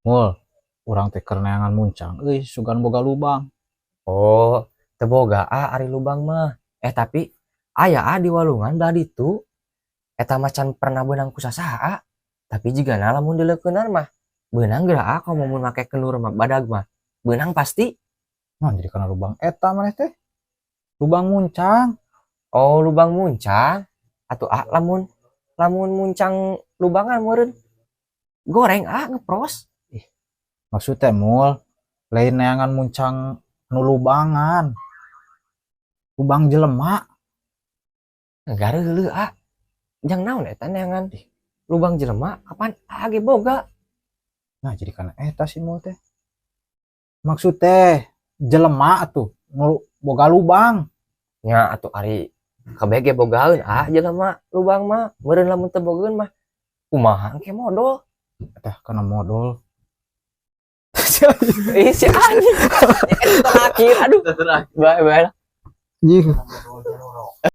Mul, urang teh keur neangan muncang euy, sugan boga lubang. Oh, teu boga ah ari lubang mah. Eh, tapi aya ah di walungan belah ditu. Eta mah can pernah beunang ku sasaha ah. Tapi jigana lamun dileukeunan mah beunang geura ah, komo mun make kenur mah, badag mah. Beunang pasti. Nah, jadi kana lubang eta maneh teh. Lubang muncang. Oh, lubang muncang. Atuh ah, lamun lamun muncang lubangan meureun goreng ah, ngepros. Maksudnya, Mul, lain neangan muncang nu lubangan. Lubang jelema. Gareuleuh ah. Jang naon eta neangan lubang jelema, kapan ah ge boga? Nah, jadi kana eta si Mul teh. Maksud teh jelema atuh nu boga lubang. Nya atuh ari kabeh ge bogaeun ah jelema lubang mah. Meureun lamun teu bogaeun mah kumaha engke modol. Eta kana modol. Ih, si anjing. Eta terakhir, aduh. Bae bae. Anjing.